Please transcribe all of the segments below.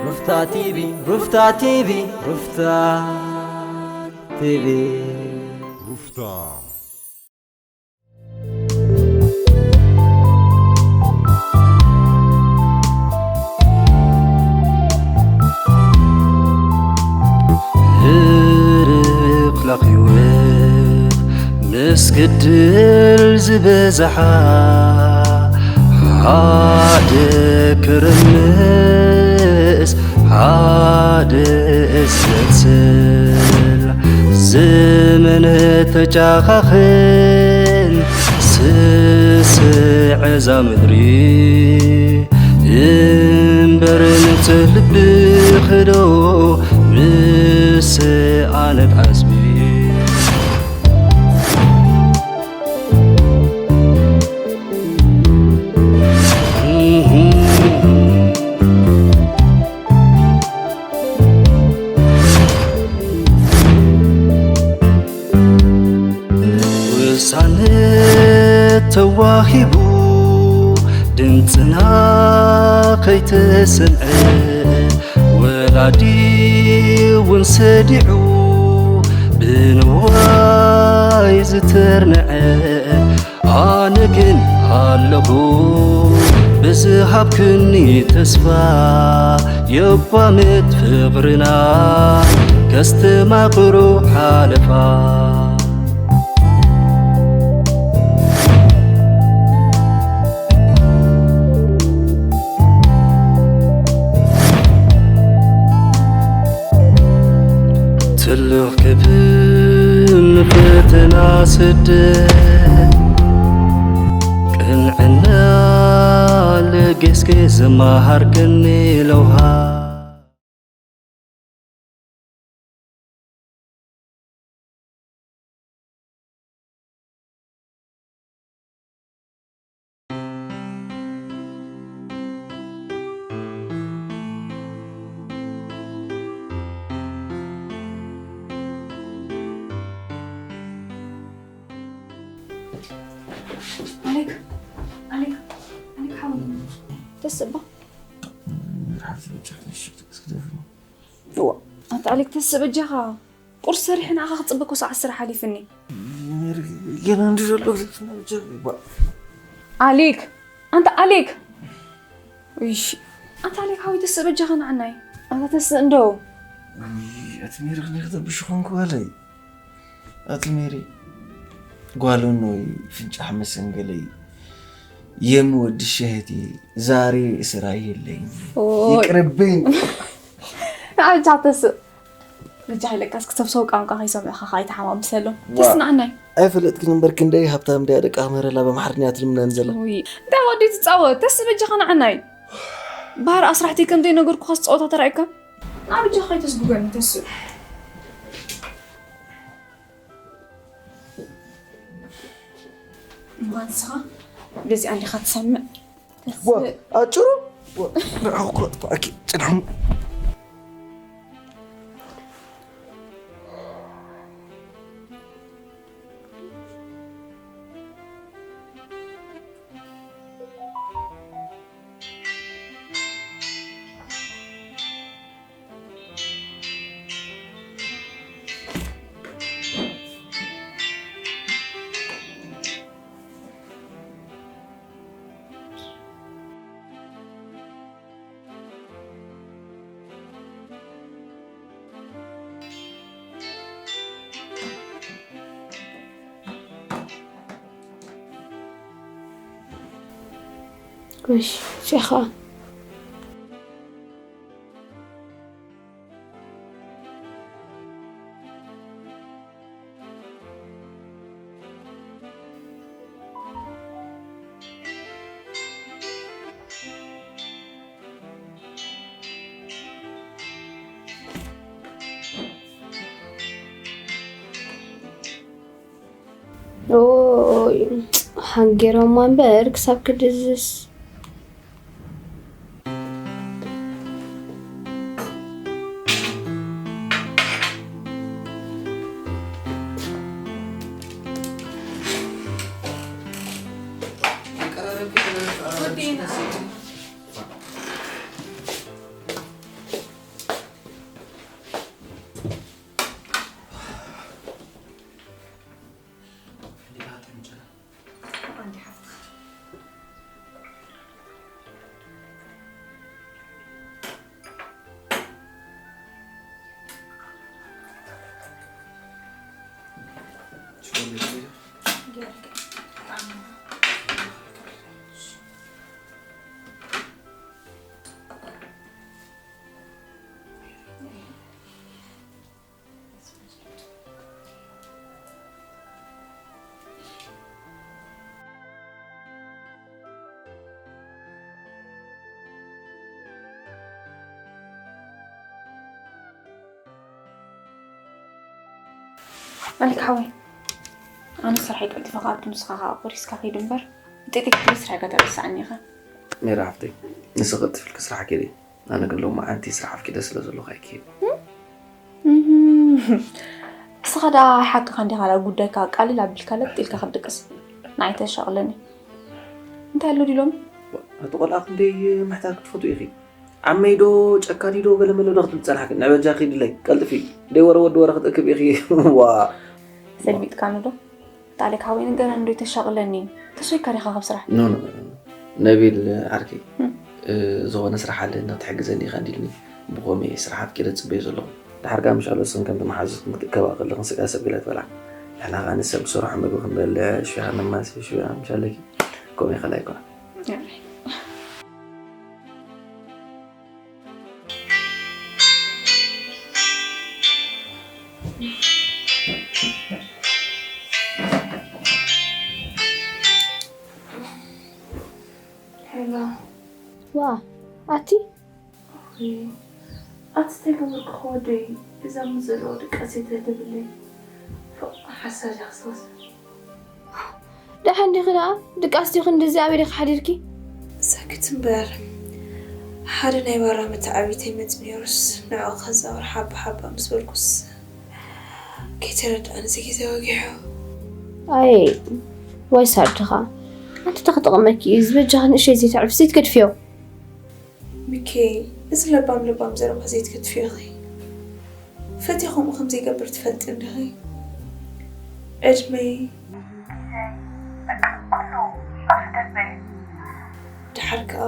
ሩፍታ ቲቪ፣ ሩፍታ ቲቪ፣ ሩፍታ ቲቪ። ሩፍታ። ህርክላኽ ህይወት ምስ ግድል ዝበዝሓ፣ ሓደ ክርምስ ሓደ ዘትስል፣ ዘመን ተጫኻኽን ስስዕ እዛ ምድሪ፣ እምበር ንጽህ ልብኺ ዶ ምስ ኣነት ዓጽሚ። ውሳነ ተዋሂቡ ድምፅና ከይተሰምዐ፣ ወላዲ እውን ሰዲዑ ብንዋይ ዝተርንዐ፣ ኣነ ግን ኣለኹ ብዝሃብክኒ ተስፋ፣ የቋምት ፍቕርና ከስተማቕሮ ሓለፋ። ትልቕ ክብል ንፈተና ስደት፣ ቅንዕና ለገስኪ ዘመሃርክኒ ለውሃ። ኣሌክ፣ ኣሌክ፣ ኣሌክ ሓወይ። ደስ እባ። እዋ፣ ኣታ ኣሌክ ተስእ በጃኻ። ቁርሲ ሰሪሐ ንዓኻ ክጽበ እኮ ሰዓት ስራሕ ሓሊፍኒ። ገና እንዲ ዘሎ ኣሌክ፣ ኣንታ ኣሌክ። እሺ፣ ኣንታ ኣሌክ ሓወይ ተስእ በጃኻ ንዓናይ። ኣንታ ተስእ እንዶ። ኣቲ ሜሪ ክንደይ ክተብሽ ኾንኩ በለይ። ኣቲ ሜሪ ጓል ኖይ ፍንጫሕ መሰንገለይ የምወድሽ እህቴ ዛሬ ስራ የለኝ። ኦይ። ይቅርብኝ። ንዓይ ብቻ ተስእ። በጃ ኢለካ እስኪ ሰብ ሰው ቋንቋ ከይሰምዑኻ ከይተሓማምሰሎም። ዋ። ተስእ ንዓናይ። ኣይፈለጥክን እምበር ክንደይ ሃብታም ድያ ደቃ መረላ ብኣምሓርኛ ትልምነን ዘላ። ውይ፣ እንታይ ወዲ ትጻወት? ተስእ በጃኻ ንዓናይ። ባህር ኣስራሕቲ ከም ዘይነገርኩኻ ዝጻወታ ተራእዩካ? ንዓ በጃኻ ከይተስጉገኒ ተስእ። እምባ ንስኻ በዚኣ እንዲኻ ትሰምዕ። ዋ፣ ኣጭሩ? ዋ፣ ንዓኹ እኮ ኣጥፋእኪ፣ ጭንሖም። ጎሽ፣ ሸኻ። ኦይ፣ ሓንጊሮማ እምበር ክሳብ ክድዝስ። ኣሊክ ሓወይ፣ ኣነ ስራሐይ ቀልጢፈ ክኣቱ፣ ንስኻ ከዓ ቆሪስካ ከይድ እምበር፣ ውጤተይ ክትርኢ ስራሐይ ከተረስዓኒ ኢኻ። ሜራ ሓፍተይ፣ ንስኺ ቀልጢፍልኪ ስራሕ ኪዲ፣ ኣነ ግን ሎማዓንቲ ስራሕ ኣፍቂደ ስለ ዘለኹ ኣይክሄድን። እህም። ንስኻ ደኣ ሓቅኻ እንዲኻ፣ ደኣ ጉዳይካ ኣቃልል ኣቢልካ ለጥ ኢልካ ክትድቅስ። ንዓይ ተሻቕለኒ። እንታይ ኣሎ ድዩ ሎሚ? እቲ ቆልዓ ክንደይ ምሕታት ክትፈትዊ ኢኺ? ዓመይ ዶ ጨካኒ ዶ ገለ መለ ዶ ክትብል ጸናሕኪ? ንዕበጃ ኪድለይ፣ ቀልጥፊ። ደይ ወረ ወዲ ወረ ክትእክብ ኢኺ። ዋ። ሰልቢጥካኒ ዶ? ጣሌክ ሓወይ ንገረኒ ዶ ይተሻቕለኒ። ተሶይካ ዲኻ ካብ ስራሕ? ኖ፣ ኖ፣ ኖ። ነቢል ዓርከይ፣ እም። እ፣ ዝኾነ ስራሕ ኣለኒ ክትሕግዘኒ ኢኻ እንዲልኒ። ብኸመይ ስራሕ ኣፍቂደ ጽበዮ ዘለኹ። ድሓር ከኣ ምሻሉ እሱን ከምቲ መሓዙትኩም ክትእከባ ከለኽን ስጋ ሰብ ገለ ትበልዓ። ንሕና ከኣ ንሰብ ዝሰርሖ ምግቢ ክንበልዕ፣ ሽቢኻ ነማሲ፣ ሽቢኻ ምሻለኪ። ከምኡ ይኸላ ኣይኮነን። ኣይ። ሄሎ። ዋ፣ ኣቲ? ኦይ፣ ኣቲ እንታይ ገበርኩ ክወደይ? እዛ ምስ ዘለዎ ድቃስ የተድብለይ። ፎእ፣ ሓሳድ እያ ክስወስ። ደሓን ዲኺ ደኣ? ድቃስ ዲኺ እንደዚ ኣበይ ዲኺ ሓዲርኪ? ሰክት እምበር፣ ሓደ ናይ ባራ መተዓቢተይ መጺኡ ነይሩስ፣ ንዕኡ ከዛውር ሓባ ሓባ ምስ በልኩስ፣ ከይተረድኣኒ እዚ ግዜ ወጊሑ። ኣይ፣ ዋይ ሳርድኻ። ኣንቲ ተኽጥቕመኪ እዩ፣ ዝበጃኺ ንእሸይ ዘይተዕርፊ ዘይትገድፍዮ። ሚኪ፣ እዚ ለባም ለባም ዘረባ ዘይትገድፍዮ ኢኺ። ፈትየ ከምኡ ከም ዘይገብር ትፈልጢ እንዲኺ። ዕድመይ፣ ግዜይ፣ በቃ ኩሉ ኣብ ስደት በየ። ድሓር ከኣ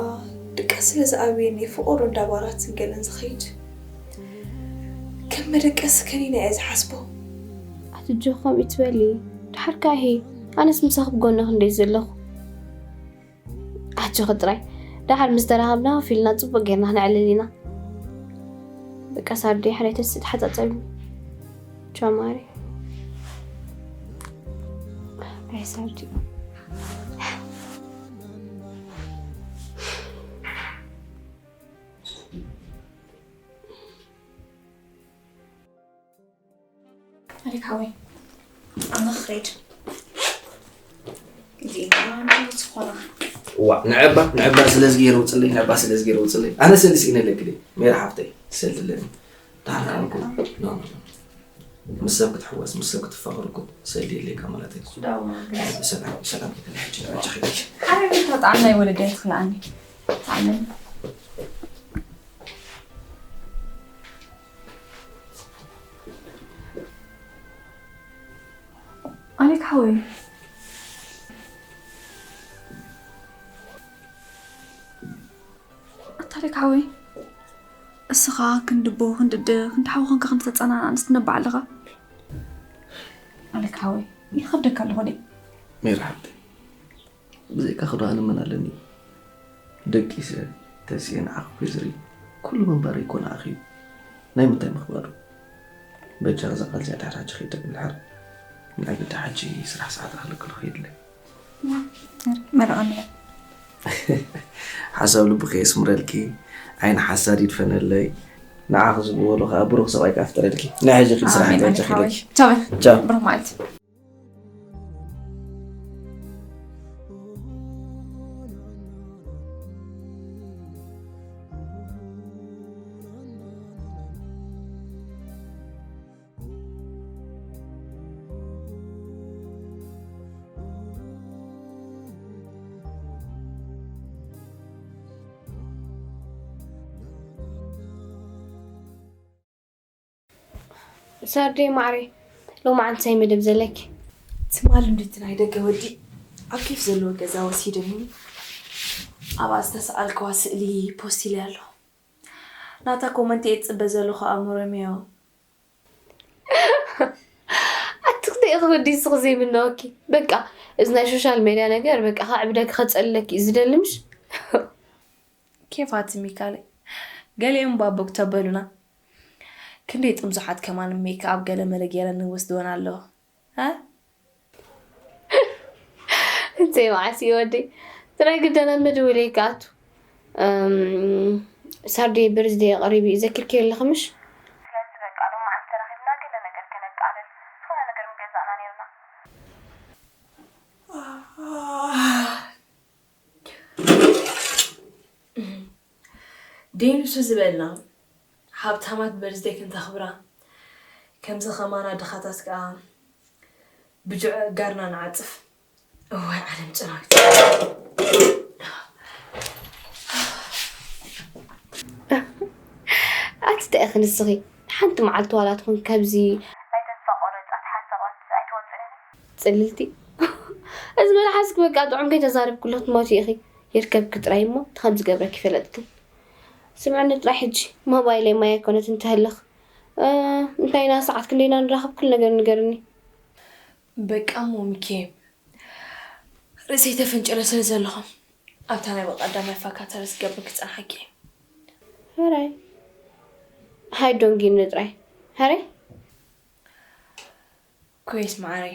ድቃስ ስለ ዝኣብየኒ ፍቑር እንዳ ባራትን ገለን ዝኸይድ። ከም መደቀሲ ከኒነ እየ ዝሓስቦ። ኣቲ ጆ ከምኡ ትበሊ። ድሓር ከኣ ሂ፣ ኣነስ ምሳኺ ብጎንኺ እንደ ዘለኹ። ኣጆኺ ጥራይ። ደሓር ምስ ተራኸብና ኮፍ ኢልና ጽቡቕ ጌርና ክነዕልል ኢና። በቃ ሳርዲ፣ ሕራይ ተስእ ተሓጻጸቢ። ቻው ማሪ። ኣይ ሳርዲ። ኣሊክ ሓወይ፣ ኣነ ክኸይድ። እዚኣ ዝኾና። ዋ፣ ንዕባ፣ ንዕባ ስለ ዝገይረ ውፅለይ፣ ንዕባ ስለ ዝገይረ ውፅለይ። ኣነ ሰልዲ ስኢነ ኣለኪ ድየ? ሜራ ሓፍተይ፣ ሰልዲ ኣለኒ። ዳርካ እኮ፣ ኖ፣ ኖ፣ ኖ። ምስ ሰብ ክትሕወስ፣ ምስ ሰብ ክትፋቐር እኮ ሰልዲ የድልየካ ማለት እዩ። ዳዋ፣ ብሰላም፣ ብሰላም ክትንሕጂ፣ ንዕጂ ኺድኪ። ሓቢቢ፣ እታ ጣዕና ይወለድ እያ ትኽልኣኒ። ጣዕመኒ። ኣሊክ ሓወይ። ኣታ ኣሊክ ሓወይ። እስኻ ክንዲ ኣቦ፣ ክንዲ ኣደ፣ ክንዲ ሓው ኮንካ ክንዲ ተጸናንዓንስ ትነብዕ ኣለኻ። ኣሊክ ሓወይ። ይኸብደካ ኣለኹ ድየ? ሜሪ ሓብተይ። ብዘይካ ክዶ ኣነ መን ኣለኒ? ደቂሰ፣ ተሲኤ ንዓኺ ኮይዝሪ፣ ኩሉ ምንባረይ እኮ ንዓኺ እዩ። ናይ ምንታይ ምኽባዱ? በጃ እዛ ቃል እዚኣ ድሕሪ ሕጂ ከይትደግም ድሓር። ናይ ግዲ ሕጂ ስራሕ ሰዓት ኣኽልክሉ ከይድለ። መርቐኒ እያ። ሓሳብ ልብኺ የስምረልኪ፣ ዓይኒ ሓሳድ ይድፈነለይ። ንዓኺ ዝብወሎ ከኣ ብሩኽ ሰብኣይ ከኣ ፍጠረልኪ። ናይ ሕጂ ኪድ ስራሕ ኣሜን፣ ኣሜን፣ ተወጃኺ ሓወይ። ኢለኪ። ቻው። ቻው። ብሩኽ መዓልቲ። ሳርዴ ማዕረይ፣ ሎማዓንቲ እንታይ መደብ ዘለኪ? ትማሊ እንድቲ ናይ ደገ ወዲ ኣብ ኬፍ ዘለዎ ገዛ ወሲድኒ ኣብኣ ዝተሰኣልክዋ ስእሊ ፖስት ኢለ ኣሎ። ናታ ኮመንት እየ ዝጽበ ዘለኹ ኣእምሮ ሜዮ። ኣቲ ክደ ኢኺ ወዲ ንስኺ ዘይምነወኪ። በቃ እዚ ናይ ሶሻል ሜድያ ነገር በቃ ከዕብደኪ ከጸልለኪ እዩ ዝደሊ ምሽ? ኬፋት ሚካለይ። ገሊኦም ባቦክ ተበሉና። ክንደይ ጥምዙሓት ከማን ሜክኣፕ ገለ መለ ገይረን ንወስድወን ኣለዎ። እ? እንተይ መዓስ እዩ ወደይ? ጥራይ ግደና መደወለይ ክኣቱ። እም፣ ሳርዲ ብርዝደይ ቀሪቡ እዩ፣ ዘኪርኪ ኣለኺ ምሽ? ስለዚ በቃ ሎማዓንቲ ተራኺብና ገለ ነገር ከነቃልል፣ ዝኾነ ነገር ምገዛእና ነይርና። ደይንሱ ዝበልና ሃብታማት በርዝደይ ክንተኽብራ፣ ከምዚ ኸማና ድኻታት ከኣ ብጅዕ ጋርና ንዓጽፍ። እዋይ ዓለም ጭራዊት። ኣቲ እንታይ ኢኺ ንስኺ? ሓንቲ መዓልቲ ዋላ ትኹን ካብዚ ናይ ተስፋ ቆረጻት ሓሳባት ኣይትወጽእን ኢኺ። ጽልልቲ። እዚ መልሓስኪ በቃ ጥዑም ከይተዛረብክሉ ክትሞቲ ኢኺ። ይርከብኪ ጥራይ እሞ እቲ ከም ዝገብረኪ ይፈለጥክን። ስምዕኒ ጥራይ ሕጂ ሞባይለይ ማይ ኣይኮነትን ትህልኽ። እ፣ እንታይና ሰዓት ክንደይና ንራኸብ ኩሉ ነገር ንገርኒ። በቃ እሞ ሚኪ፣ ርእሰይ ተፈንጨለ ስለ ዘለኹ ኣብታ ናይ ብቐዳማይ ፋካተርስ ገብር ክጸንሓኪ እየ። ሕራይ። ሃይ ዶንጊኒ ጥራይ። ሕራይ። ኮይስ መዓረይ፣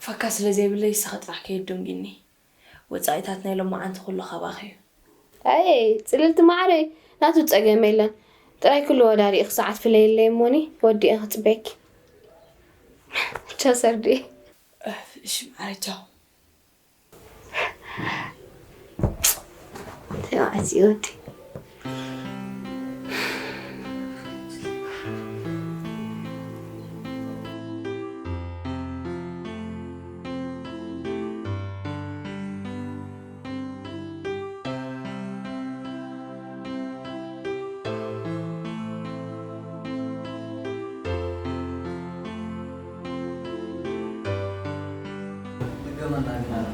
ፋካ ስለ ዘይብለይ ንስኺ ጥራሕ ከይትደንጉይኒ። ወጻኢታት ናይ ሎማዓንቲ ኩሉ ካባኺ እዩ። ኣየ ጽልልቲ መዓረይ፣ ናቱ ጸገም የለን። ጥራይ ኩሉ ወዳሪእኺ ሰዓት ፍለይለይ እሞኒ ወዲኤ ክጽበየኪ። ቻው ሰርዲ። እፍ፣ እሺ መዓረይ ቻው። ተባዕትዮ ወዲ።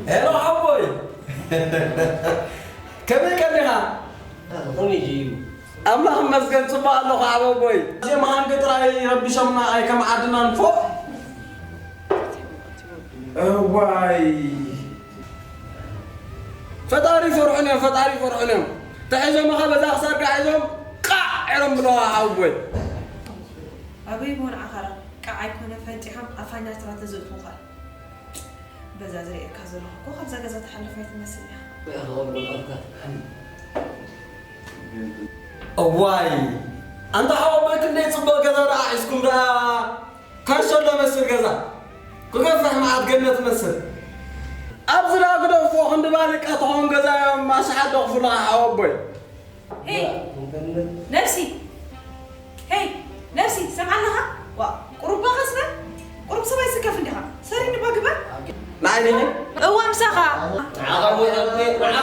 ሄሎ ሓቦይ፣ ከመይ ቀኒኻ? ኣምላኽ ይመስገን ጽቡቕ ኣለኹ ሓቦቦይ። እዚኦም ሃንግ ጥራይ ረቢሾምና ኣይከም ዓድናን ፎእ። እዋይ ፈጣሪ ይፈርሑን እዮም፣ ፈጣሪ ይፈርሑን እዮም። ተሒዞምኻ በዛ ክሳድካ ሒዞም ቃዕ ዒሮም ብለዋ ሓቦቦይ። ኣበይ እሞ ንዓኻ ቃዕ ኣይኮነ ፈንጢሖም ኣፋኛ ስራ ተዘእትዉኻ። በዛ ዝርእየካ ዘለኹ እኮ ካብዛ ገዛ ትሓልፍ ኣይትመስል ኢኻ። እዋይ ኣንታ ሓወቦይ ክንደይ ጽቡቕ ገዛ ደኣ ሒዝኩም ደኣ። ካንሸሎ መስል ገዛ ክገፍሕ መዓት ገነት መስል። ኣብዚ ደኣ ግደፎ ክንዲ ባሊቃ ትኸውን ገዛ እዮም ኣሽሓት ደቕፉላ ሓወቦይ። ሄይ ነብሲ፣ ሄይ ነብሲ፣ ሰምዓ ኣለኻ? ዋ ቁሩባ ኸስበ ቁሩብ ሰብኣይ ስከፍ እንዲኻ ሰሪኒ ባ ግበር። ንዓይ ዲኺ? እወ ምሳኻ። ንዓኻ እሞ ንዓኻ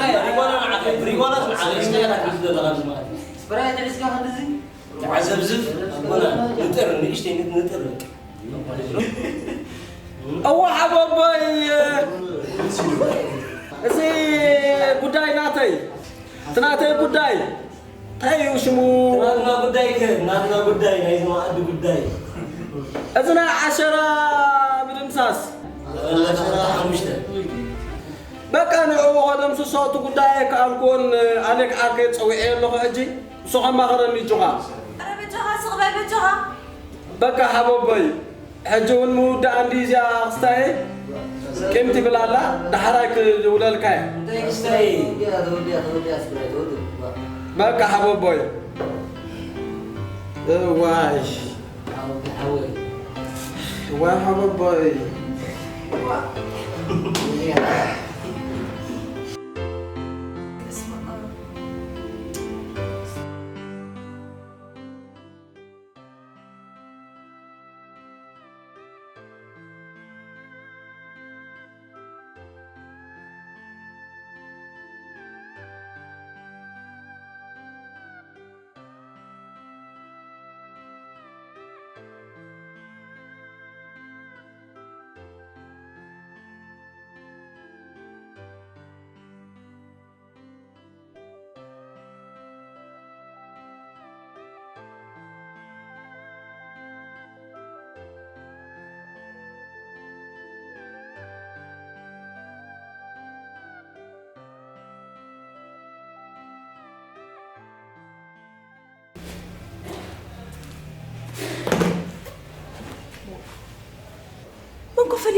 እየ፣ ሪጎና ንዓኻ እየ፣ ሪጎና ንዓኻ እየ፣ ንስኻ ኢኻ ትብል ዘለኻ ኣብዚ ማለት እዩ። ስፕራይት ሒዝካ ክንድዚ? ተዓዘብዝብ ኣቦና ንጥር፣ ንእሽተይ ንጥር በቃ። እወ ሓወቦይ፣ እዚ ጉዳይ ናተይ፣ እቲ ናተይ ጉዳይ እንታይ እዩ ሽሙ? ናትና ጉዳይ ከ፣ ናትና ጉዳይ፣ ናይዚ መኣዲ ጉዳይ። እዚ ናይ ዓሸራ ምድምሳስ። ዓሸራ ሓሙሽተ። በቃ ንዕኡ ከደምስሶ እቲ ጉዳይ ኣይከኣልኩዎን፣ ኣሌክ ዓርከይ ጸዊዐዮ ኣለኹ ሕጂ። ንሱ ከማኽረኒ እጁኻ። ኣረ በጃኻ ስቕ በል በጃኻ። በቃ ሓቦቦይ፣ ሕጂ እውን ምውዳእ እንዲ እዚኣ ክስታይ ቂም ትብል ኣላ፣ ዳሕራይ ክድውለልካ እየ። እንታይ ክስታይ? ተወዲያ፣ ተወዲያ፣ ተወዲያ፣ ስድራይ፣ ተወዲያ። በቃ ሓቦቦይ። እዋይ። ሓወይ፣ ሓወይ። እዋይ ሓቦቦይ።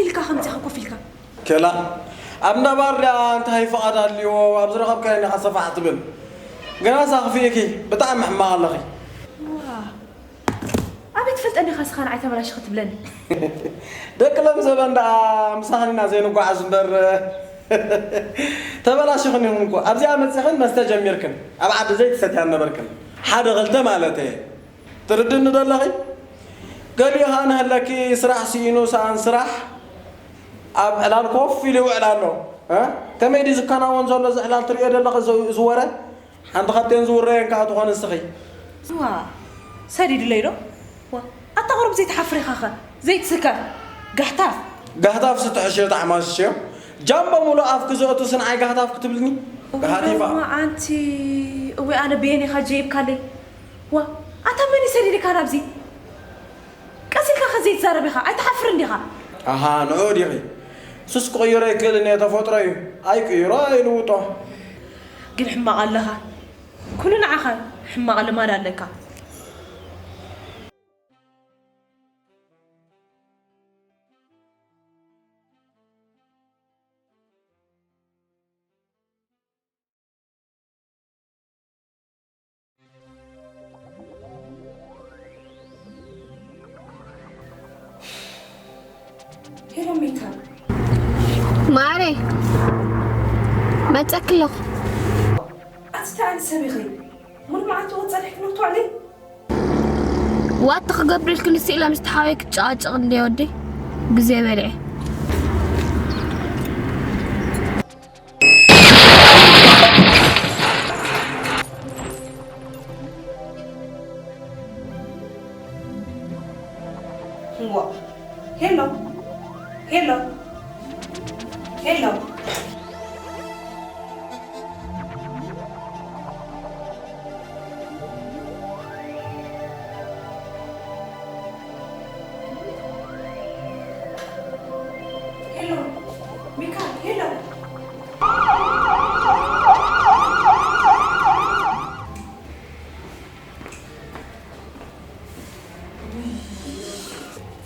ኢልካ ከምዚኻ ኮፍ ኢልካ? ከላ ኣብ እንዳባር ድኣ እንታይ ፍቓድ ኣልዎ ኣብ ዝረኸብካዮ ኢኻ ሰፋሕ ትብል። ገና ሳኽፊእኪ ብጣዕሚ ሕማቕ ኣለኺ። ዋ፣ ኣበይ ትፈልጠኒ ኢኻ ስኻ ንዓይ ተበላሽኺ ትብለኒ? ደቂ ሎም ዘበን ደኣ ምሳኽን ኢና ዘይንጓዓዝ እምበር፣ ተበላሽኽን ኢኹም እኮ። ኣብዚኣ መጺኽን መስተ ጀሚርክን፣ ኣብ ዓዲ ዘይትሰትያ ነበርክን። ሓደ ክልተ ማለተየ። ትርድኒ ዶ ኣለኺ? ገሊኡ ኸኣ ንህለኪ ስራሕ ስኢኑ ሰኣን ስራሕ ኣብ ዕላል ኮፍ ኢሉ ይውዕል ኣሎ። እ? ከመይ ድዩ ዝከናወን ዘሎ እዚ ዕላል ትርእዮ ዶ ኣለኺ እዚ፣ እዚ ወረ? ሓንቲ ካብተን ዝውረየን ከኣ ትኾኒ ንስኺ። እዋ፣ ሰዲድለይ ዶ? ዋ፣ ኣታ ቁሩብ ዘይትሓፍር ኢኻ ኸ? ዘይትስከፍ። ጋህታፍ። ጋህታፍ ስትሕሽዮ ተሓማሽሽዮ። ጃምቦ ሙሉእ ኣፍኪ ዘእቱ ስንዓይ ጋህታፍ ክትብልኒ? ጋሃቲፋ። እዋ፣ ኣንቲ፣ እወ፣ ኣነ ብየን ኢኻ ጀይብካለይ። ዋ፣ ኣታ መን እዩ ሰዲድካ ናብዚ? ቀስ ኢልካ ከ ዘይትዛረብ ኢኻ? ኣይትሓፍርን ዲኻ? ኣሃ፣ ንዑ ዲኺ? ሱስ ክቕይሮ ኣይክእልን እየ፣ ተፈጥሮ እዩ። ኣይቅይሮ፣ ኣይልውጦ። ግን ሕማቕ ኣለኻ። ኩሉ ንዓኻ ሕማቕ ልማድ ኣለካ። ሄሎ ሚካ። ማሬ፣ መጸኪ ኣለኹ። ኣቲ እንታይ ዓይነት ሰብ ኢኺ? ሙሉ መዓልቲ ወ ጸኒሕኪ ዶ ትውዕሊ? ዋት ክገብረልኪ ንስ ኢላ ምስቲ ሓወይ ክትጨቃጨቅ እንደ ወደይ ግዜ በልዐ። ዋ፣ ሄሎ፣ ሄሎ፣ ሄሎ። ሄሎ፣ ሚካ፣ ሄሎ።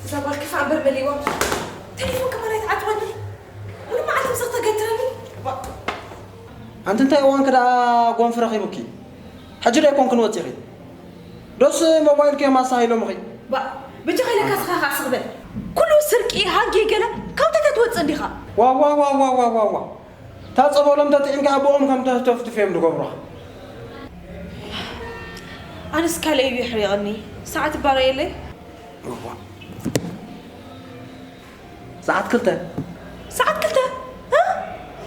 እዛ ጓል ክፋእ እምበር መሊእዋ። ቴሌፎን ከማን ኣይትዓጥወኒ። ሙሉ መዓልቲ ምሳኺ ተገትረኒ። ዋ። ኣንቲ እንታይ እዋንኪ ደኣ ጎንፊ ረኺቡኪ? ሕጂ ዶ ኣይኮንክን ወጺኺ? ዶስ ሞባይልኪ እዮም ኣሳሂሎምኺ? ባ፣ በጃኻ ኢለካ ስኻ ከኣ ስቕ በል። ኩሉ ስርቂ፣ ሃጌ ገለ ካብታ ትወጽእ እንዲኻ። ዋ፣ ዋ፣ ዋ። እታ ጸበሎም ተጥዒምካ ብኦም ከም ተህተፍትፍ እዮም ዝገብሩኻ። ኣነስ ካልእ እዩ የሕሪቐኒ። ሰዓት እባ ርእየለይ። እዋ። ሰዓት ክልተ። ሰዓት ክልተ? እ?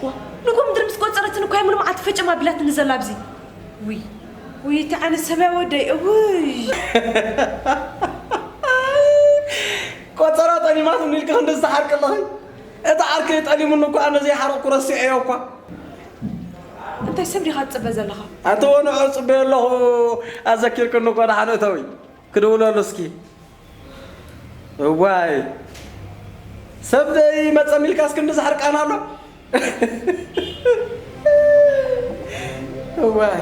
ዋ፣ ንጎ ምድሪ ምስ ቆጸረትን እኮ እያ ሙሉ መዓልቲ ፈጨም ኣቢላትኒ ዘላ ኣብዚ። ውይ፣ ውይ፣ እቲ ዓይነት ሰብ እያ ወደይ፣ እውይ። ቆጸራ ጠሊማትኒ ኢልኪ ክንድዚ ትሓርቂ ኣለኺ? እቲ ዓርከይ ጠሊሙኒ እኮ ኣነ ዘይሓረቕኩ ረሲዐዮ እኳ። እንታይ ሰብ ዲኻ ትጽበ ዘለኻ? ኣቲ ወንዖ ጽበዮ ኣለኹ፣ ኣዘኪርክኒ እኮ ደሓን እተዊ። ክድውለሉ እስኪ። እዋይ፣ ሰብ ዘይመጸኒ ኢልካስ ክንድዚ ሕርቃን ኣሎ? እዋይ።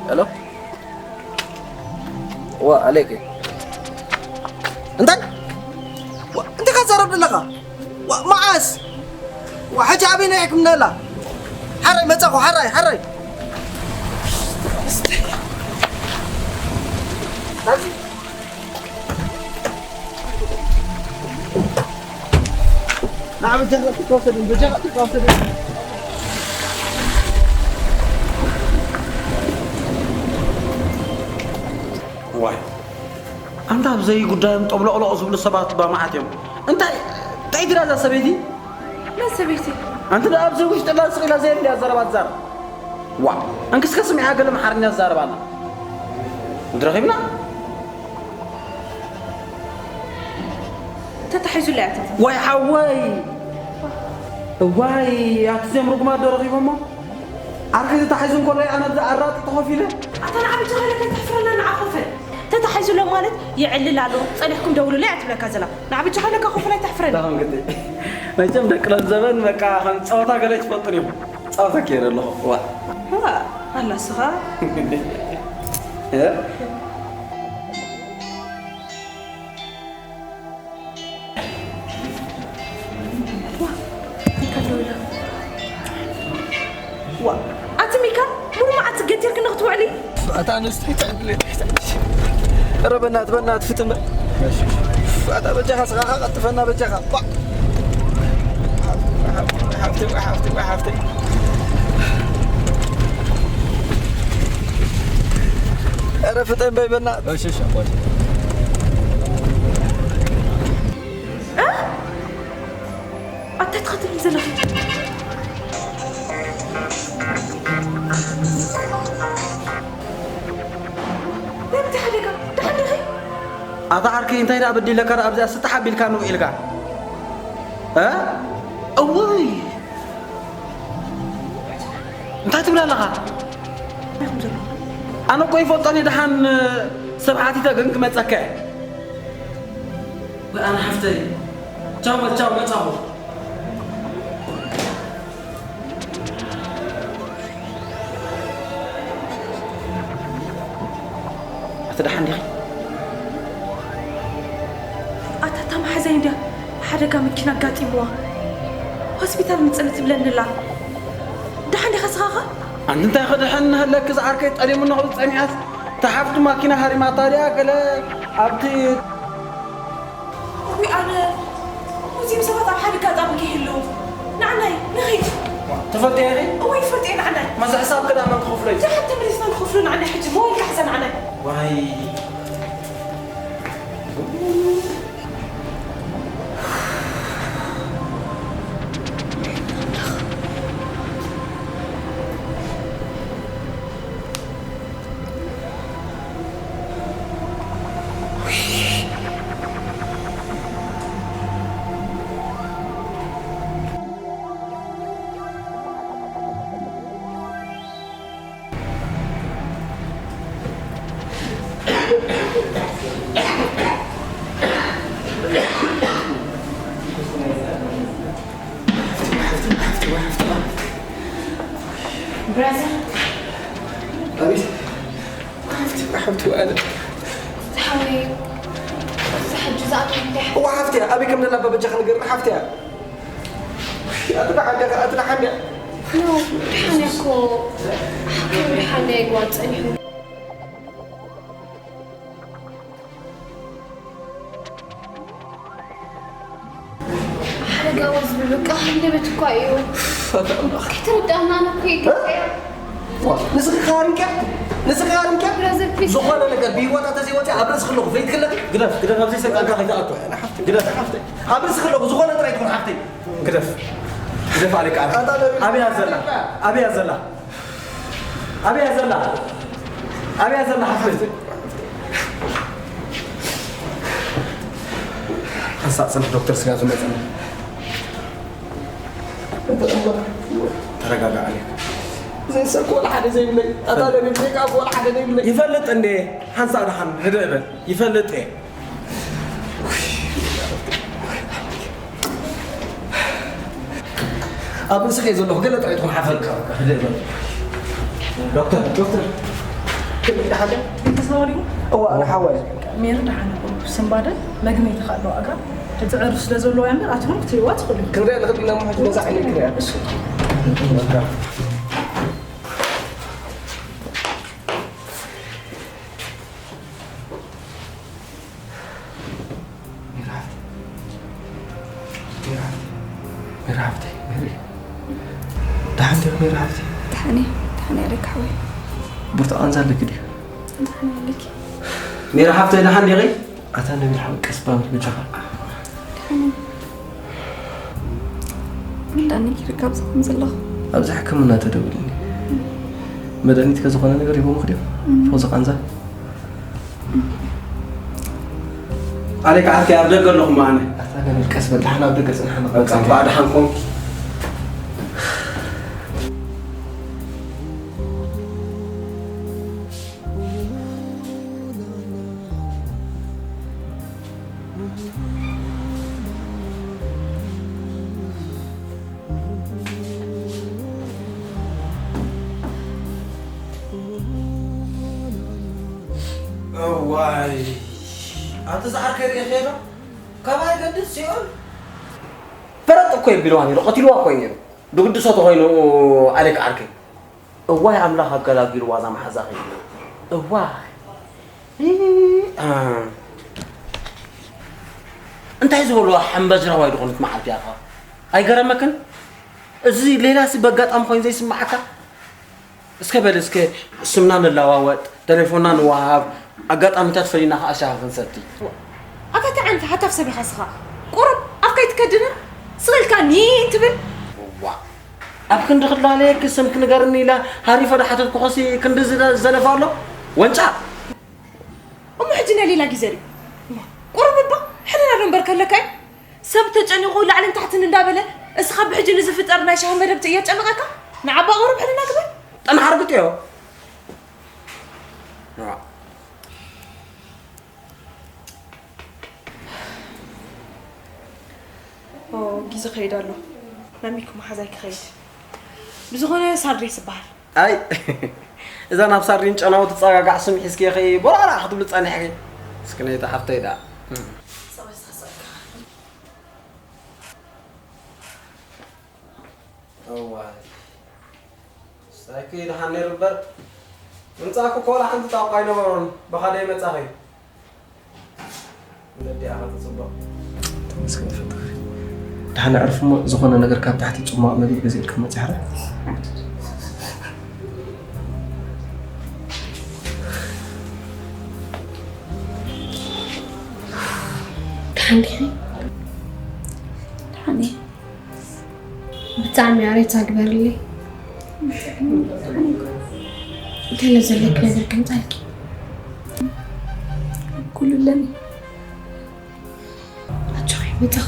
ሄሎ። ዋ፣ ኣሌክ። እንታይ? ዋ፣ እንታይ ካዛረብ ዘለኻ? ዋ፣ መዓስ? ዋ፣ ሕጂ ኣበይ ናይ ሕክምና ኣላ? ሓራይ መጻኹ፣ ሓራይ፣ ሓራይ። ናብዚ ንዓ በጃኻ ትወሰድን፣ በጃኻ ትወሰድን። ዋይ፣ ኣንታ ኣብ ዘይጉዳዮም ጦብሎቕሎቕ ዝብሉ ሰባት እባ መዓት እዮም። እንታይ፣ እንታይ ትዳ እዛ ሰበይቲ? መን ሰበይቲ? ኣንቲ ደኣ ኣብዚ ውሽጢ ላስቕ ኢላ ዘየድልያ ዘረባ ትዛረብ። ዋ፣ እንክስከ ስሚዓ ገለ መሓርኛ ትዛረብ ኣላ። ድረኺብና? ተታሒዙለይ ኣትንፋስ። ዋይ ሓወይ! እዋይ፣ ኣቲ እዚኦም ርጉማት ዶ ረኺቦሞ? ዓርከይ ተታሒዙ እንከሎ ኣነ ኣብዚ ኣራጢ ተኾፍ ኢለ? ኣታ ንዓቢ ተኸለ ከይተሕፍረና ንዓ ኮፈል። ተታሒዙ ስለ ማለት ይዕልል ኣሎ። ጸኒሕኩም ደውሉለይ እያ ትብለካ ዘላ። ንዓ ብጃኻ ለካ ኮፈል ኣይተሕፍረኒ። ዳኹም ግዲ። መቸም ደቂ ሎም ዘበን በቃ ከም ጸወታ ገለ ትፈልጡ ዲኹም? ጸወታ ከይረ ኣለኹ። ዋ። ዋ፣ ኣላ ስኻ። እ? ዋ፣ ኣቲ ሚካል፣ ሙሉ መዓልቲ ገቲርክኒ ክትውዕሊ? ኣታ ኣንስቲ፣ ትዕድሊ፣ ትዕድሊ። ኧረ በናት፣ በናት፣ ፍትም በል። ኣታ በጃኻ ስኻኻ ቀጥፈና በጃኻ። ባ-፣ ሓፍተይ፣ ሓፍተይ፣ ሓፍተይ። ኧረ ፍጠን በይ በናት። እሺ፣ እሺ፣ ኣባቴ። እ? ኣታ ትኸትልኒ ዘለኺ። ናይ ምንታይ ሓደጋ? ደሓን ዲኺ? ኣታ ዓርከይ፣ እንታይ ደኣ በዲለካ ደኣ ኣብዚኣ ስጣሕ ኣቢልካ ንውዒልካ? እ? እውይ! እንታይ ትብል ኣለኻ? እንታይ ከም ዘሎ? ኣነ እኮ ይፈልጦን እየ፣ ደሓን ሰብ ሓቲተ ግን ክመጸካ እየ። ወይ ኣነ ሓፍተይ። ቻው በል፣ ቻው፣ መጻኹ። ኣቲ ደሓን ዲኺ? ኣታ እታ መሓዛይ እንድያ ሓደጋ መኪና ኣጋጢምዋ ሆስፒታል ምጽኒ ትብለኒ ኣላ። ደሓን ዲኻ ስኻኸ? ኣንቲ እንታይ ክድሕን ንሃለኪ ዝዓርከይ ጠሊሙ ንኽብል ጸኒሓስ እታ ሓፍቱ ማኪና ሃሪማታ ድያ ገለ ኣብቲ ወይ ኣነ እዚኦም ሰባት ኣብ ሓደ ኣጋጣሚ ከይህልዉ ንዓናይ ንኺድ። ትፈልጥያ ኢኺ? እወ ይፈልጥ እየ ንዓናይ። መዚ ሕሳብ ክዳ መን ክኸፍሎ እዩ? ደሓን ተመሊስና ንኸፍሎ ንዓናይ ሕጂ ሞባይል ካሕዛ ንዓናይ። ዋይ። ብራዘር። ኣቤት። ሓፍቲ፣ ሓፍቲ፣ ኣነ። ዝሓወይ፣ እዚ ሕጂ ዝኣትወ እንታይ? እዋ፣ ሓፍቲ፣ ኣበይ ከም ዘላ በጃኻ ንገርኒ፣ ሓፍቲ። ኣቲ ደሓን ዲኻ? ኣቲ ደሓን ዲኻ? ኖ፣ ደሓን እየ እኮ። ሓኪም ደሓን እየ፣ ጓል ጸኒሑ። ሓደጋ እወ ዝብል በቃ ሃንደበት እኳ እዩ። ፈታ ኣምላኽ። ከይተረዳእና ኣነ እኮ ይገርም እያ። ዋ፣ ንስኺ ከሃርምኪያ? ንስኺ ከሃርምኪያ? ብራዘር፣ ፕሊዝ። ዝኾነ ነገር ብህይወታ ተዘይወፂኣ ኣብ ርእሲ ከለኹ ፈይትክለኪ? ግደፍ፣ ግደፍ፣ ኣብዚ ሰይጣንካ ከይትኣቱ። ግደፍ። ኣብ ርእሲ ከለኹ ዝኾነ ጥራይ ትኹን ሓፍተይ። ግደፍ። ግደፍ ኣሌካ። ኣታ ለምን ኣበያ ዘላ? ኣበያ ዘላ? ኣበያ ዘላ? ኣበያ ዘላ ሓፍተይ? ሓንሳእ ጽንሕ ዶክተር ስጋ ዝመጸና። ተረጋጋ ኣሌክ። ዘይሰኮ ወላ ሓደ ዘይብለይ። ኣታ ለምን ዘይቃፍ ወላ ሓደ ዘይብለይ። ይፈልጥ እንዴ? ሓንሳእ ደሓን ህድእ በል። ይፈልጥ እየ። ኣብ ርእስኺ እየ ዘለኹ፣ ገለ ጥራይ ትኹን ሓፈር። ዶክተር፣ ዶክተር። ክብሪ ደሓን ድያ? ተዛዋሪዎ? እዋ፣ ኣነ ሓዋይ። ሜሪ ደሓን እኮ። ስንባደ መግመይቲ ከ ኣለዋ እግራ? ሕጂ ዕርፍ ስለ ዘለዋ እያ እምበር፣ ኣትኹም ክትሪእዋ ትኽእሉ። ክንሪኣ ንኽእል ኢና እሞ፣ ሕጂ ነዛ ዓይነይ ክንሪኣ። እሺ። ሜሪ ሓፍተይ። ሜሪ ሓፍተይ። ሜሪ ሓፍተይ። ሜሪ። ደሓን ዲኺ ሜሪ ሓፍተይ? ደሓን እየ። ደሓን እየ ኣሌክ ሓወይ። ብርቱዕ ቃንዛ ኣለኪ ድዩ? ደሓን እየ ኣሌክ። ሜሪ ሓፍተይ ደሓን ዲኺ? ኣታ ነቢል ሓወይ ቀስ በል በጃኻ። ደሓን እየ። መድሃኒት ይርከብ ዝኸውን ዘለኹ። ኣብዚ ሕክምና ተደውልኒ። መድሃኒት ከ ዝኾነ ነገር ሂቦምኺ ድዮም? እም። ፈውሲ ቃንዛ? ኣሌክ ዓርከይ ኣብ ደገ ኣለኹ እሞ ኣነ። ኣታ ነቢል ቀስ በል፣ ደሓን ኣብ ደገ ጽናሕ፣ ንቐጽል። በቃ፣ ብኣ ደሓን ኮንኩ። እዋይ፣ ኣቲ ዝዓርከይ ርኢኸዮ ዶ? ካባይ ገድል ሲኦል። ፈረጥ እኮ የቢልዋ ነይሩ፣ ቀቲልዋ እኮ እዩ ነይሩ። ድግድሶ ተኾይኑ ኣሌክ ዓርከይ። እዋይ ኣምላኽ ኣገላጊልዋ እዛ መሓዛኺ። እዋይ። እ፣ እ። እንታይ ዝበልዋ ሓምበጅራዋይ ዝኾነት መዓልቲ እያ ኸዓ። ኣይገረመክን? እዚ ሌላሲ በጋጣሚ ኮይኑ ዘይስምዓካ? እስከ በል እስከ ስምና ንለዋወጥ፣ ተሌፎንና ንወሃሃብ፣ ኣጋጣሚታት ፈሊና ኸዓ ሻሂ ክንሰቲ። ኣታ እንታይ ዓይነት ሃታፍ ሰብ ኢኻ እስኻ? ቁሩብ ኣፍካ ኣይትከድንን? ስቕ ኢልካ ኒን ትብል? እዋእ፣ ኣብ ክንዲ ክላለየኪ ስምኪ ንገርኒ ኢለ ሃሪፈ ዶ ሓተትኩኺሲ ክንዲ ዝደ-፣ ዝደነፋ ኣሎ? ወንጫ! እሞ ሕጂ ናይ ሌላ ግዜ ድዩ? እሞ ቁሩብ እባ ሕልና ዶ እምበር ከለካ እዩ? ሰብ ተጨኒቑ ላዕልን ታሕትን እንዳበለ፣ እስኻ ብሕጂ ንዝፍጠር ናይ ሻሂ መደብ እየጨንቐካ? ንዓባ ቁሩብ ሕልና ግበር። ጠንሓር ግጥዮ። ኦ፣ ግዜ ኸይድ ኣሎ። ናብ ሚኩ መሓዛይ ክኸይድ። ብዝኾነ ሳርዴስ ይበሃል። ኣይ፣ እዛ ናብ ሳርዲን ጨናዊ ትጸጋጋዕ ስም ሒዝኪ ኢኺ ቦራራ ክትብሊ ጸኒሕኪ። እስኪ ነይቲ ሓፍተይ ደኣ። እዋይ። ሳይኪ ደሓን ነይሩ እምበር፣ ምምጻእኪ እኮ ወላ ሓንቲ ጣቋ ኣይነበሮን። ብኻደይ መጻኺ? ወለዲ ኣኻ ተጽብቕ። ተመስገን ፈጣሪ። ደሓን ኣዕርፍ እሞ፣ ዝኾነ ነገር ካብ ታሕቲ ጽሟቕ መግቢ ገዚእልኪ መጺ ሓራ። ደሓን ዲኺ? ደሓን እየ። ብጣዕሚ ኣሬታ ግበርለይ። እንታይ ነው ዘለክ ነገር ከምጻልኪ? ኩሉ ኣለኒ። ኣጆኺ፣ መጻኹ።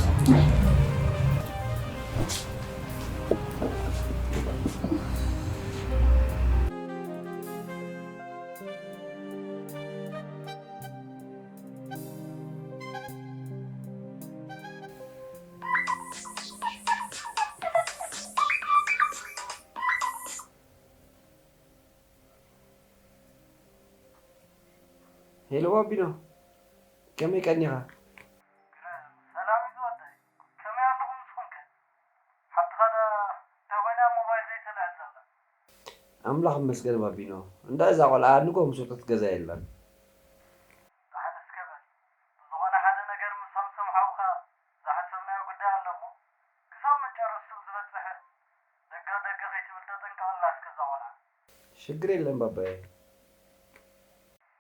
ሄሎ ባቢኖ፣ ከመይ ቀኒኻ? ሰላም እዩ ዝወደይ። ከመይ ኣለኹም ንስኹም ከ? ሓብትኻ ደኣ እንታይ ኮይና ሞባይል ዘይተልዕል ዘላ? ኣምላኽ ይመስገን ባቢኖ። እንዳ እዛ ቆልዓ ንጎ ምስ ወጸት ገዛ የላን። ደሓን እስከ በል። ብዝኾነ ሓደ ነገር ምስ ሳምሶም ሓውኻ ዝሓሰብናዮ ጉዳይ ኣሎ እሞ፣ ክሳብ መጨረሽትኡ ዝበጽሕ ደጋ ደገ ከይትብል ተጠንቀቐላ እስከ እዛ ቆልዓ። ሽግር የለን ባባየ።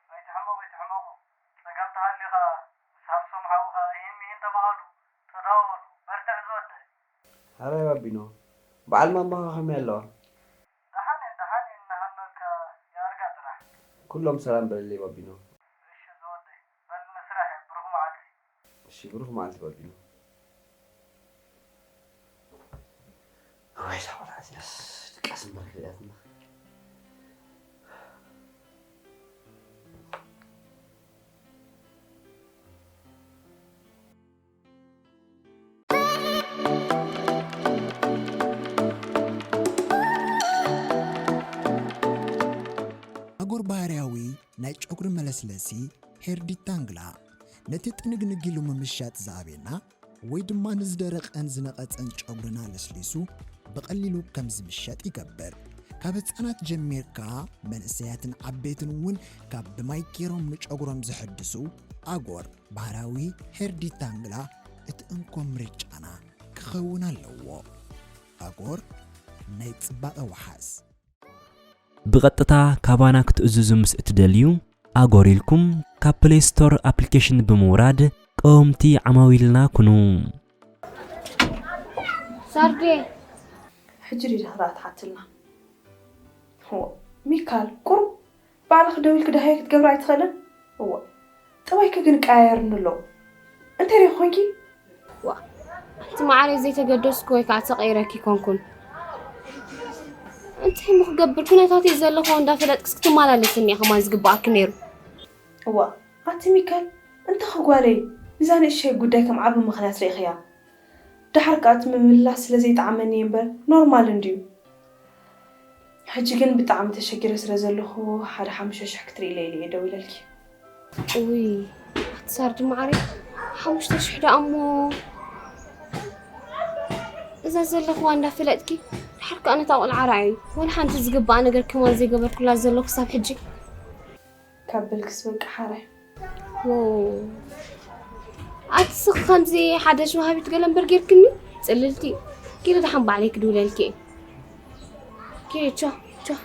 ኣይትሕመቑ ኣይትሕመቑ። ጸገም ተሃልዩ ኸኣ ምስ ሳምሶም ሓውኻ ይህን ሚህን ተባሃሉ፣ ተደዋወሉ። በርትዕ ዝወደይ። ሓራይ ባቢኖ፣ በዓል ማማኻ ከመይ ኣለዋ? ደሓን እየን ደሓን እየን፣ እናሃለወልካ የኣርጋ ጥራሕ። ኩሎም ሰላም በለለይ ባቢኖ። እሺ ዝወደይ፣ በል ንስራሕ እየ፣ ብሩኽ መዓልቲ። እሺ ብሩኽ መዓልቲ ባቢኖ። እዋይ እዛ ቆልዓ እዚኣስ ድቃስ እምበር ክርእያትና። ኣጎር ባህርያዊ ናይ ጨጉሪ መለስለሲ ሄር ዲታንግላ ነቲ ጥንግንግ ኢሉ ምምሻጥ ዝኣብየና ወይ ድማ ንዝደረቐን ዝነቐጸን ጨጉርና ለስሊሱ ብቐሊሉ ከም ዝምሸጥ ይገብር። ካብ ህጻናት ጀሚርካ መንእሰያትን ዓበይትን እውን ካብ ብማይ ገይሮም ንጨጉሮም ዘሐድሱ ኣጎር ባህራዊ ሄር ዲታንግላ እቲ እንኮ ምርጫና ክኸውን ኣለዎ። ኣጎር ናይ ጽባቐ ወሓስ። ብቐጥታ ካባና ክትእዝዙ ምስ እትደልዩ፣ ኣጎር ኢልኩም ካብ ፕሌይ ስቶር ኣፕሊኬሽን ብምውራድ ቀወምቲ ዓማዊልና ኩኑ። ሳርዴ። ሕጂ ድዩ ዳህራ ትሓትልና? ሆ፣ ሚካል፣ ቁሩብ ባዕልኺ ደው ኢልኪ ዳህየ ክትገብሪ ኣይትኽእልን? እወ፣ ጠባይኪ ግን ቀያየርኒ ኣሎ። እንታይ ደኣ ኮንኪ? ዋ፣ ኣንቲ መዓረይ ዘይተገደስኩ ወይ ከዓ ተቐይረኪ ኮንኩን። እንታይ እሞ ክገብር፣ ኩነታተይ ዘለኹ እንዳፈለጥክስ ክትመላለስኒ እያ ከማን ዝግበኣኪ ነይሩ። እዋ፣ ኣቲ ሚካል፣ እንተ ኸጓለይ፣ ንዛ ንእሽተይ ጉዳይ ከም ዓቢ ምኽንያት ርኢኽያ። ደሓር ከኣ እቲ ምምልላስ ስለ ዘይጠዓመኒ እየ እምበር፣ ኖርማል እንድዩ። ሕጂ ግን ብጣዕሚ ተሸጊረ ስለ ዘለኹ፣ ሓደ ሓሙሽተ ሽሕ ክትርእይለይ ኢለ እየ ደዊለልኪ። ውይ ኣቲ ሳርዲ ማዓረይ፣ ሓሙሽተ ሽሕ ደኣ እሞ እዛ ዘለኽዋ እንዳፈለጥኪ ድሓር ከኣ ነታ ቆልዓ ርኣይ። ወላ ሓንቲ ዝግባኣ ነገር ከማን ዘይገበርኩላ ዘለኹ ክሳብ ሕጂ። ካብ በልክስ በቃ ሓራይ። ዎ ኣቲ ስኽ ከምዚ ሓደ ሸውሃቢት ገለ እምበር ጌርክኒ ጽልልቲ። ኪዲ ደሓን ባዕለይ ክድውለልኪ እየ። ኪዲ ቻው ቻው።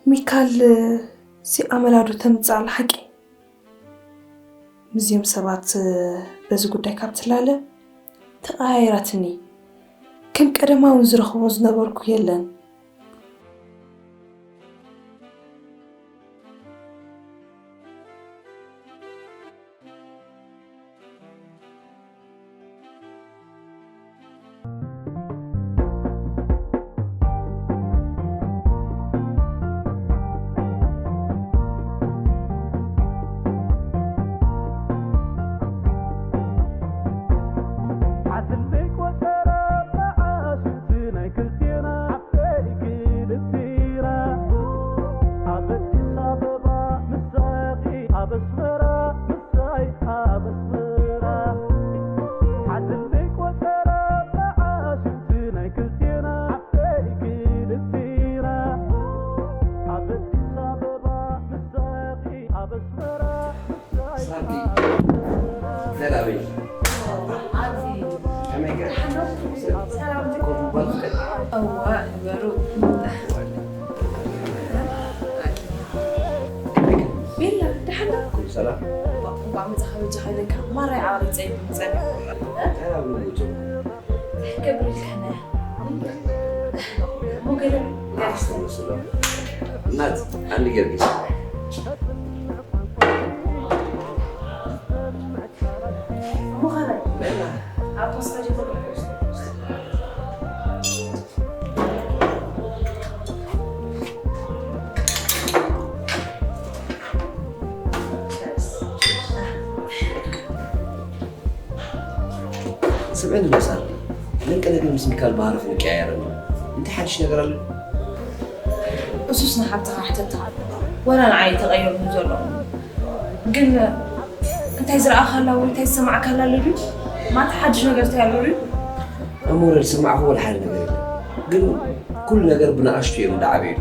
ሚካል ሲ ኣመላዶ ተምጽእ ኣላ ሓቂ። ምስዚኦም ሰባት በዚ ጉዳይ ካብ ትላለ ተቐያይራትኒ። ከም ቀደማ እውን ዝረኽቦ ዝነበርኩ የለን። ሳንዲ፣ ደህና በይ። ኣብዚ ከመይ ገ-? ደሓን ዶ? ሰላም። ኮፍ ምባል ትኽእል? እወ፣ ንበሩ። ከመይ ገ-? ቤላ፣ ደሓን ዶ? ኩሉ ሰላም? እንቋዕ መጻኻ በጃኻ ኢለካ፣ ማራ ይዓሪጸ እዩ ዝጸንሕ። ደህና ብሉ ጉጆ። ገብርኤል ከነ ሞገለ ኣስተመስሎ እናት፣ ኣንድ ጊዮርጊስ። ሙኸረ ኣብ ፖስታ ጀምሮ። ስምዕኒ ዶ ሳንዲ፣ ለንቀ ነገር ምስ ሚካል ባህሪ ክንቀያየር ኣለና። እንታይ ሓድሽ ነገር ኣሎ? እሱስ ንሓብትኻ ሕተታ። ወላ ንዓይ ተቐይሩ ዘሎ። ግን እንታይ ዝረኣኻላ ወይ እንታይ ዝሰማዕካላ ኣሎ ድዩ? ማታ ሓድሽ ነገር እንታይ ኣሎ ድዩ? እሞ ወላ ዝሰማዕኹ ወላ ሓደ ነገር የለን። ግን ኩሉ ነገር ብንኣሽቱ እዮም እንዳዓበዩ።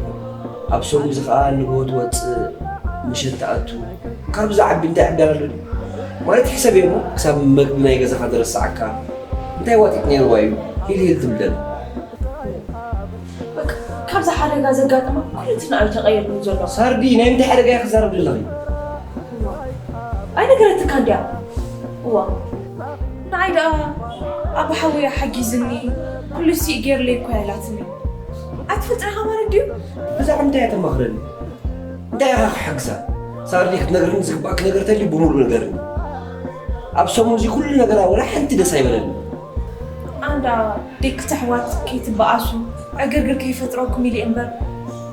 ኣብ ሰሙን እዚ ኸኣ ንግሆ ትወጽእ፣ ምሸት ትኣቱ። ካብዚ ዓቢ እንታይ ዕዳል ኣሎ ድዩ? ማለት ሕሰብ እሞ ክሳብ መግቢ ናይ ገዛኻ ዝረስዓካ። እንታይ ዋጢጥ ነይርዋ እዩ? ሂል ሂል ትብል ዘላ። በቃ፣ ካብዚ ሓደጋ ዘጋጠማ ኩሉ እቲ ንኣይ ተቐይሩ ዘሎ። ሳርዲ፣ ናይ ምንታይ ሓደጋ እያ ክዛረብ ዘለኺ? ኣይነገረትካ እንድያ። እዋ፣ ንዓይ ደኣ ኣቦ ሓወይ ሓጊዝኒ፣ ኩሉ ስኢት ገይርለይ እኮ እያ ኢላትኒ። ኣይትፈልጥን ኢኻ ማለት ድዩ? ብዛዕባ እንታይ እያ ተማኽረኒ? እንታይ ኢኻ ክሕግዛ? ሳርዲ፣ ክትነግርኒ ዝግባእኪ ነገር ተልዩ ብምሉእ ንገርኒ። ኣብ ሰሙን እዚ ኩሉ ነገራ ወላ ሓንቲ ደስ ኣይበለኒ። ኣንዳ ደቂ ኣሕዋት ከይትበኣሱ፣ ዕግርግር ከይፈጥረኩም ኢለ እምበር፣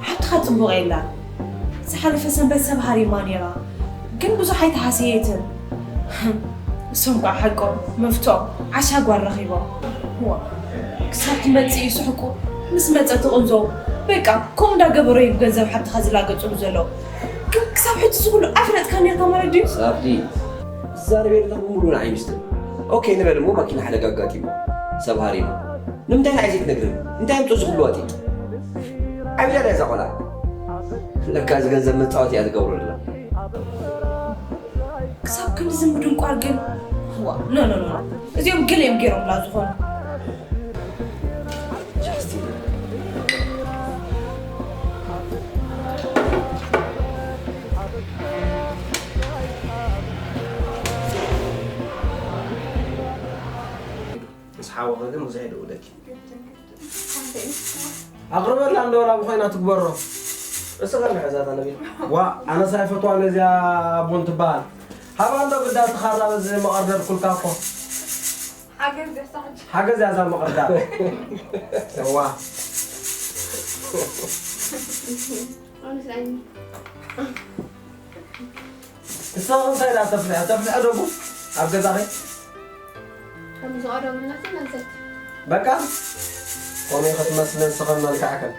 ሓብትኻ ጽቡቕ የላን። ዝሓለፈ ሰንበት ሰብ ሃሪማ ነይራ፣ ግን ብዙሕ ኣይተሃሰየትን። እሶም ከኣ ሓቆም፣ መፍትኦም፣ ዓሻ ጓል ረኺቦም። ዋ፣ ክሳብ ትመጽእ ይስሕቁ፣ ምስ መጸት ትቕንዞ። በቃ፣ ከምኡ እንዳገበሩ እዮም ገንዘብ ሓብትኻ ዝላገጽሉ ዘለዉ። ግን ክሳብ ሕጂ እዚ ኩሉ ኣይፈለጥካን ነርካ ማለት ድዩ? ሳብዲ፣ ትዛረብ የለኹ ብምሉእ ንዓይ ሚስጥር። ኦኬ ንበል እሞ ማኪና ሓደጋ ኣጋጢሙ፣ ሰብ ሃሪሙ። ንምንታይ ንዓይ ዘይትነግርኒ? እንታይ ኣምጽኦ እዚ ኩሉ ዋጢጥ? ዓቢዳ ድያ እዛ ቆልዓ? ለካ እዚ ገንዘብ መጻወቲ እያ ትገብሮ ዘላ። ክሳብ ክንድዚ ምድንቋር ግን፣ ዋ፣ ኖ፣ ኖ፣ ኖ፣ ኖ። እዚኦም ገለ እዮም ገይሮምላ ዝኾኑ። ጃስቲን። ምስ ሓወኸ ግን ብዙሕ የደውለኪ። ኣቕርበላ እንዶ ዋላ ብኾይና ትግበሮ። እስኻ ንሕዛታ ነቢል። ዋ፣ ኣነስ ኣይፈትዋን እዚኣ ቡን ትበሃል። ሃባ እንዶ ግዳ ትኻራ በዚ መቐርደር ኩልካ እኮ። ሓገዝ ደሳ ሕጂ። ሓገዝ ያዛ መቐርዳ። ዋ። ኣነስ ኣይኒ። ንስኻ እንታይ ደኣ ተፍልሐ? ተፍልሐ ዶ ቡን ኣብ ገዛኺ? ከምዚ ቀረብና ተናዘት። በቃ፣ ቆሜ ክትመስሊ ንስኽን መልክዕክን።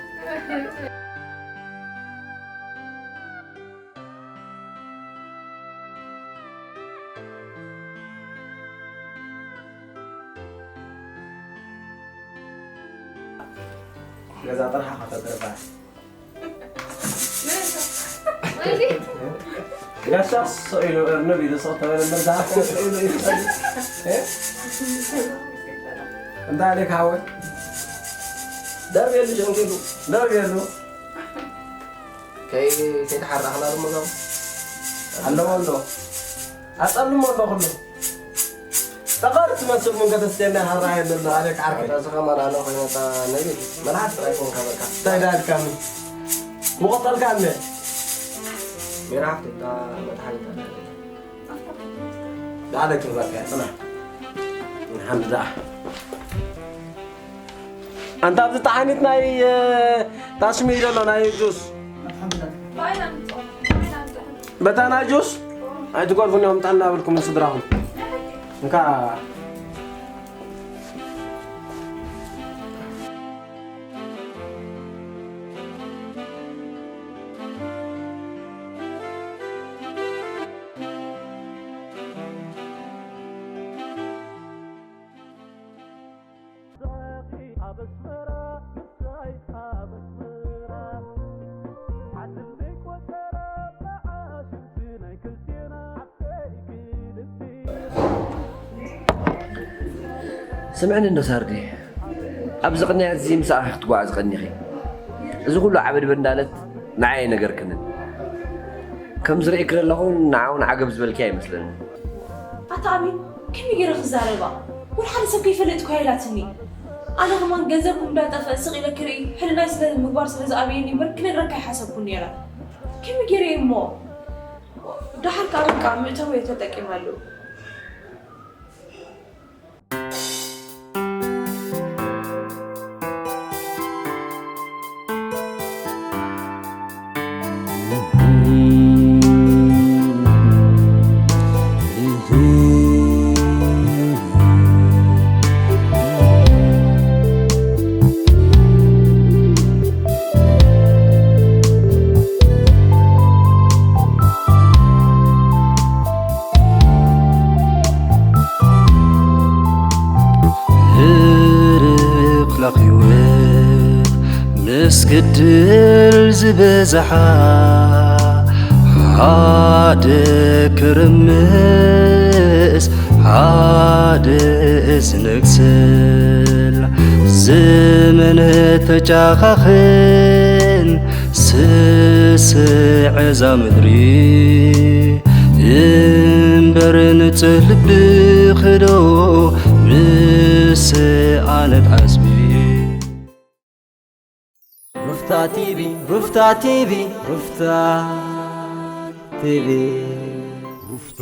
ገዛ ጥራሕ ከተትርፋ። ጋሻ ስቕ ኢሉ እርንብ ኢሉ ስቕ ተበለ እምበር፣ ዝሃብኩም ስቕ ኢሉ እዩ። እ? እንታይ ኣለ ካብ ደርብ የሉ ሸንኪሉ። ደርብ የሉ። ከይ-፣ ከይተሓራኽና ድማ ዞም ኣለዎ ኣሎ። ኣጸልሞ ኣሎ ኩሉ። ጠቐር ትመስል ምን ከተስተየና ሃራ የለና፣ ኣለ ክዓርከይ። ኣታ ስኻ ማን ኣለ ኮይነ፣ ኣታ ነቢል፣ መልሓስ ጥራይ ኮንካ በቃ። እንታይ ዳልካኒ? ምቐጠልካኒ? ሜራ ሓፍቲ፣ እታ መድሓኒት ኣላ። ዳለ ክህበካ እያ፣ ጽናሕ። ሓንቲ ደኣ። ኣንታ ኣብዚ ጠሓኒት ናይ፣ እ፣ ታሽሚ ዘሎ ናይ ጁስ። በታ ናይ ጁስ ኣይትጓልፉኒ እዮም፣ ጥዕና ብልኩም ስድራኹም። እንካ ስምዕኒ እንዶ ሳርዲ፣ ኣብዚ ቅንያት እዚ ምሳኻ ክትጓዓዝ ቀኒኺ። እዚ ኩሉ ዓበድበድ እንዳለት ንዓይ ኣይነገርክንን። ከም ዝርእየኪ ዘለኹ ንዓ እውን ዓገብ ዝበልኪ ኣይመስለንን። ኣታ ኣሚን፣ ከመይ ገይረ ክዛረባ? ወላ ሓደ ሰብ ከይፈልጥ እኮ ኢላትኒ። ኣነ ከማን ገንዘብኩም እንዳጠፍአ ስቕ ኢለ ክርኢ፣ ሕልናይ ስለ ምግባር ስለ ዝኣበየኒ እምበር ክነግረካ ኣይሓሰብኩን ነይረ። ከመይ ገይረ እሞ? ደሓር ከኣ በቃ መእተዊ ተጠቂመሉ። ህርብ ክላኽ ህይወት ምስ ግድል ዝበዝሓ፣ ሓደ ክርምስ ሓደ ዝነግስል፣ ዘመን ተጫኻኽን ስስዕ እዛ ምድሪ፣ እምበር ንጽህ ልብኺ ዶ ምስ ኣነት ዓስቢ። ሩፍታ ቲቪ፣ ሩፍታ ቲቪ፣ ሩፍታ ቲቪ። ሩፍታ።